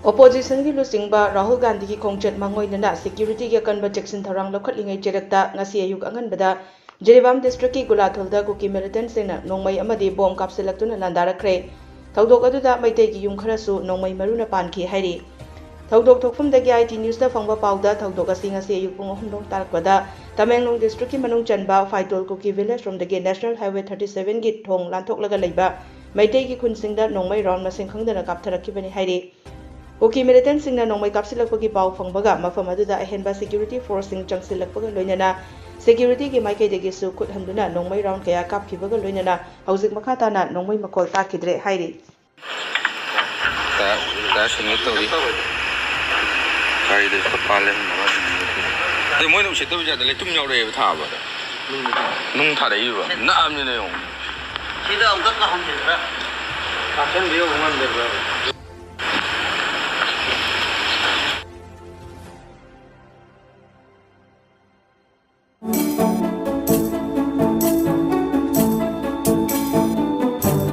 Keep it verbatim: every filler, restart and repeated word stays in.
ꯑꯣꯄꯣꯖꯤꯁꯟꯒꯤ ꯂꯨꯆꯤꯡꯕ ꯔꯥꯍꯨꯜ ꯒꯥꯟꯙꯤꯒꯤ ꯈꯣꯡꯆꯠ ꯃꯥꯡꯑꯣꯏꯅꯅ ꯁꯦꯀ꯭ꯌꯨꯔꯤꯇꯤꯒꯤ ꯑꯀꯟꯕ ꯆꯦꯛꯁꯤꯟ ꯊꯧꯔꯥꯡ ꯂꯧꯈꯠꯂꯤꯉꯩ ꯆꯩꯔꯛꯇ ꯉꯁꯤ ꯑꯌꯨꯛ ꯑꯉꯟꯕꯗ ꯖꯤꯔꯤꯕꯥꯝ ꯗꯤꯁꯇ꯭ꯔꯤꯛꯀꯤ ꯒꯨꯂꯥꯊꯣꯜꯗ ꯀꯨꯀꯤ ꯃꯤꯂꯤꯇꯦꯟꯠꯁꯤꯡꯅ ꯅꯣꯡꯃꯩ ꯑꯃꯗꯤ ꯕꯣꯝ ꯀꯥꯞꯁꯤꯜꯂꯛꯇꯨꯅ ꯂꯥꯟꯗꯥꯔꯛꯈ꯭ꯔꯦ꯫ ꯊꯧꯗꯣꯛ ꯑꯗꯨꯗ ꯃꯩꯇꯩꯒꯤ ꯌꯨꯝ ꯈꯔꯁꯨ ꯅꯣꯡꯃꯩ ꯃꯔꯨꯅ ꯄꯥꯟꯈꯤ ꯍꯥꯏꯔꯤ꯫ ꯊꯧꯗꯣꯛ ꯊꯣꯛꯐꯝꯗꯒꯤ ꯑꯥꯏ ꯇꯤ ꯅ꯭ꯌꯨꯁꯇ ꯐꯪꯕ ꯄꯥꯎꯗ ꯊꯧꯗꯣꯛ ꯑꯁꯤ ꯉꯁꯤ ꯑꯌꯨꯛ ꯄꯨꯡ ꯑꯍꯨꯝ ꯔꯣꯝ ꯇꯥꯔꯛꯄꯗ ꯇꯃꯦꯡꯂꯣꯡ ꯗꯤꯁꯇ꯭ꯔꯤꯛꯀꯤ ꯃꯅꯨꯡ ꯆꯟꯕ ꯐꯥꯏꯇꯣꯜ ꯀꯨꯀꯤ ꯚꯤꯂꯦꯖ ꯔꯣꯝꯗꯒꯤ ꯅꯦꯁꯅꯦꯜ ꯍꯥꯏꯋꯦ ꯊꯥꯔꯇꯤ ꯁꯚꯦꯟꯒꯤ ꯊꯣꯡ ꯂꯥꯟꯊꯣꯛꯂꯒ ꯂꯩꯕ ꯃꯩꯇꯩꯒꯤ ꯈꯨꯟꯁꯤꯡꯗ ꯅꯣꯡꯃꯩ ꯔꯥꯎꯟ ꯃꯁꯤꯡ ꯈꯪꯗꯅ ꯀꯥꯞꯊꯔꯛꯈꯤꯕꯅꯤ ꯍꯥꯏꯔꯤ꯫ ꯀꯨꯀꯤ ꯃꯤꯂꯤꯇꯦꯟꯠꯁꯤꯡꯅ ꯅꯣꯡꯃꯩ ꯀꯥꯞꯁꯤꯜꯂꯛꯄꯒꯤ ꯄꯥꯎ ꯐꯪꯕꯒ ꯃꯐꯝ ꯑꯗꯨꯗ ꯑꯍꯦꯟꯕ ꯁꯦꯀ꯭ꯌꯨꯔꯤꯇꯤ ꯐꯣꯔꯁꯁꯤꯡ ꯆꯪꯁꯤꯜꯂꯛꯄꯒ ꯂꯣꯏꯅꯅ ꯁꯦꯀ꯭ꯌꯨꯔꯤꯇꯤꯒꯤ ꯃꯥꯏꯀꯩꯗꯒꯤꯁꯨ ꯈꯨꯠ ꯍꯟꯗꯨꯅ ꯅꯣꯡꯃꯩ ꯔꯥꯎꯟ ꯀꯌꯥ ꯀꯥꯞꯈꯤꯕꯒ ꯂꯣꯏꯅꯅ ꯍꯧꯖꯤꯛ ꯃꯈꯥ ꯇꯥꯅ ꯅꯣꯡꯃꯩ ꯃꯈꯣꯜ ꯇꯥꯈꯤꯗ꯭ꯔꯦ ꯍꯥꯏꯔꯤ꯫ ꯇꯥꯌꯔ ꯁꯤꯟꯒꯦ ꯇꯧꯔꯤ꯫ ꯒꯥꯔꯤꯗꯁꯨ ꯈꯔ ꯄꯥꯜꯂꯦ꯫ ꯑꯗꯩ ꯃꯣꯏꯅ ꯎꯁꯤꯠꯇꯕ ꯖꯥꯠꯇ ꯂꯩꯇꯨꯝ ꯌꯥꯎꯔꯛꯑꯦꯕ ꯊꯥꯕꯗ꯫ ꯅꯨꯡ ꯊꯥꯔꯛꯏꯕ꯫ ꯅꯛꯑꯕꯅꯤꯅ ꯌꯦꯡꯉꯨ꯫ ꯁꯤꯗ ꯑꯃꯨꯛꯇ ꯀꯥꯍꯟꯁꯤꯗꯅ꯫ ꯀꯥꯞꯁꯤꯟꯕ ꯌꯧꯕ ꯉꯝꯗꯕ꯭ꯔꯥ?